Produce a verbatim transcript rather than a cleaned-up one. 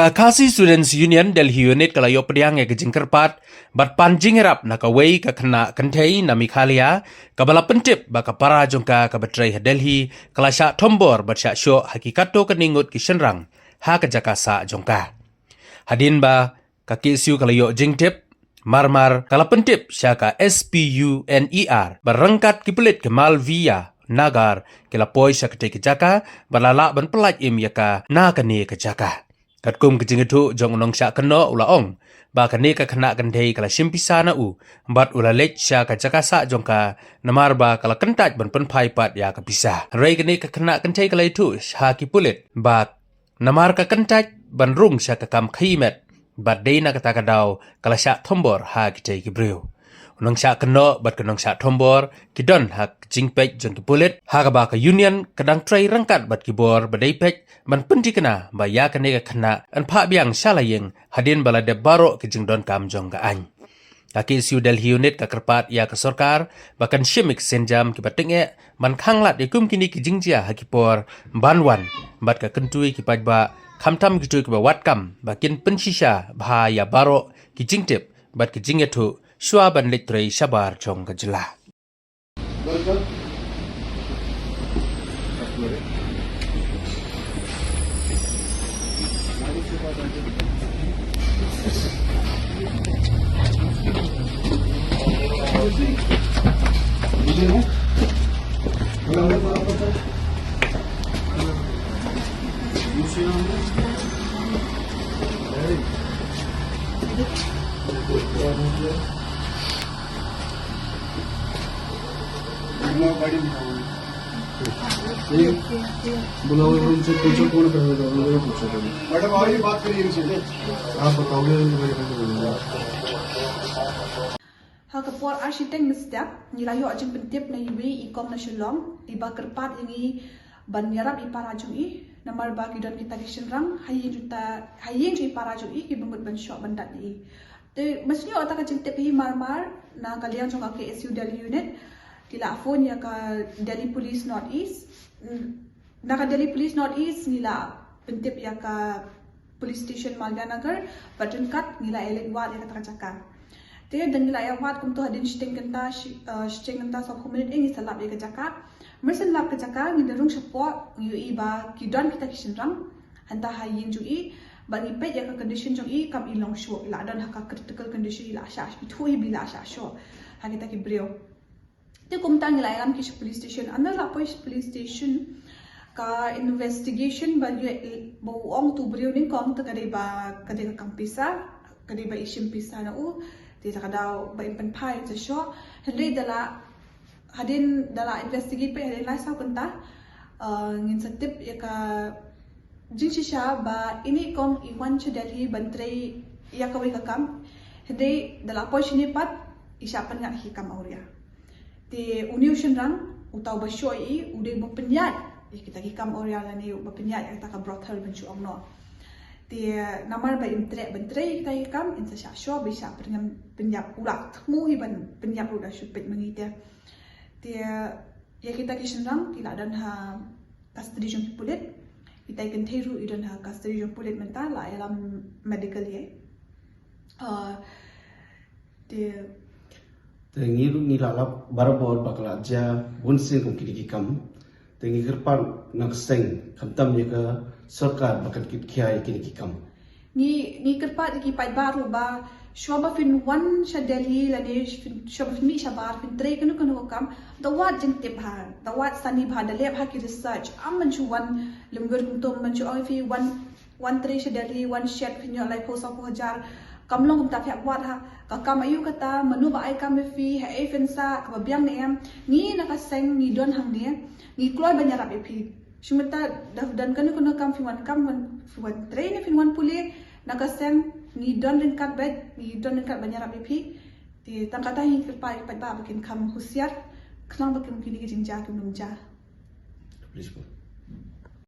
Ka Khasi Students Union Delhi Unit ka la ïoh pdiang ïa ka jingkyrpad bad pan jingïarap na kawei ka khynnah kynthei na Meghalaya, kaba la pyntip ba ka para jong ka kaba trei ha Delhi ka la shah thombor bad shah shoh ha ki katto katne ngut ki shynrang ha ka jaka sah jong ka. Hadien ba ka K S U ka la ïoh jingtip, marmar ka la pyntip sha ka S P U N E R, bad ryngkat ki pulit ka Malviya Nagar ki la poi sha katei ka jaka bad la lah ban pyllait im ïa ka na kane ka jaka. Katkum ka jingïathuh jong u nongshah kynnoh, u la ong ba kane ka khynnah kynthei ka la shim pisa na u bad u la leit sha ka jaka sah jong ka, namar ba ka la kyntait ban pynphai pat ïa ka pisa. Hynrei kane ka khynnah kynthei ka la ïathuh ha ki pulit ba namar ka kyntait ban rung sha ka kam khaïi met, bad dei na kata ka daw ka la shah thombor ha kitei ki briew. U nongshah kynnoh bad ka nongshah thombor ki don ha ka jingpeit jong ki pulit, ha kaba ka union ka dang trei ryngkat bad ki bor ba dei peit ban pynthikna ba ïa kane ka khynnah yn phah biang sha la ïing hadien ba la dep baroh ki jingdonkam jong ka aiñ. Ka K S U Delhi Unit ka kyrpad ïa ka sorkar ba kan shim ïa ki sienjam kiba tyngeh ban khanglad ïa kum kine ki jingjia ha ki por ban wan, bad ka kyntu ïa ki paidbah, khamtam kito kiba wad kam, ba kin pynshisha bha ïa baroh ki jingtip bad ki jingïathuh shuwa ban leit trei shabar jong ka jylla. बुलाओ, उनसे पूछो कौन कर रहे हैं, उनसे पूछो तुम। मैडम, आइए, बात करिए इनसे। आप बताओगे, उनके बारे में। Ha ka por ar shiteng mynstep, ngi la ïoh jingpyntip na iwei i kong na Shillong, iba kyrpad ïa ngi ban ïarap ïa i para jong i, namar ba ki don kita ki shynrang ha ïing jong i, ha ïing jong i para jong i, kiba mut ban shoh ban dat ïa i. Te mynstep ïoh kata ka jingtip hi marmar na ka liang jong ka K S U Delhi Unit, ki la phone ïa ka Delhi Police North East. Mm, na ka Delhi Police North East ngi la pyntip ïa ka Police Station Malviya Nagar, bad ryngkat ngi la ïaleit wad ïa kata ka jaka. Te hadien ngi la ïa wad kumto hadien shiteng kynta, shi-, eh, shiteng kynta sawphew minit ngi sa lap ïa ka jaka. Mar shen lap ka jaka ngi da rung shapoh, ngi ïohi ba ki don kita ki shynrang hangta ha ïing jong i, bad ngi peit ïa ka condition jong i, kam i long shuh, i la don ha ka critical condition, i la shah, i thuh hi ba i la shah shuh ha kita ki briew. Te kumta ngi la ïalam ki sha police station. Ynda la poi sha police station, ka investigation ba ïoh, ba u ong utu u briew nyngkong te ka dei ba, ka dei ka kam pisa, ka dei ba i shim pisa na u, te da ka daw ba in pynphai sa shuh. Hynrei da la, hadien da la investigate peit hadien lai saw kynta, eh, ngin sa tip ïa ka jingshisha ba ine i kong i wan sha Delhi ban trei ïa kawei ka kam. Hynrei da la poi shane pat i shah pynïaid ïa ki kam awria. Te une u shynrang, uta uba shoh ïa i, u dei uba pynïaid ïa kita ki kam awria lane uba pynïaid ïa kita ka brothel ban shu ong noh. Te namar ba im treh ban trei ïa kita ki kam, in sa shah shuh ba i shah pynïap, pynïap, u la thmu hi ban pynïap ruh, da shu peit ma ngi te. Te ïa kita ki shynrang ki la don ha custody jong ki pulit. Kita ki kynthei ruh ki don ha custody jong pulit mynta, la ïalam medical ïa. Ah, te Te ngi ruh ngi la lap barabor ba ka la jia bun sien kum kine ki kam. Te ngi kyrpad na ka seng, khamtam ïa ka sorkar ba kan kitkhia ïa kine ki kam. Ngi, ngi kyrpad ïa ki paidbah ruh ba shuwa ba phin wan sha Delhi lane phin, shuwa ba phin mih shabar, phin trei kano kano ka kam, da wad jingtip bha, da wad sani bha, da leh bha ki research. Ym ban shu wan lyngngoh kumto, ym ban shu ong ïa phi wan, wan trei sha Delhi, wan shet phin ïoh laiphew sawphew hajar. Kam long kumta, phi hap wad ha ka kam aïu kata, mano ba ai kam ïa phi, haei phin sah, kaba biang ne em. Ngi na ka seng ngi don hangne, ngi kloi ban ïarap ïa phi. Shu mynta da don kano kano kam, phi wan kam, wan, phi wan trei ne phin wan pule, na ka seng ngi don ryngkat beit, ngi don ryngkat ban ïarap ïa phi. Te tang kata hi ngi kyrpad ïa ki paidbah ba kin kham husiar khnang ba kin, kine ki jingjia kim long jia. Please go.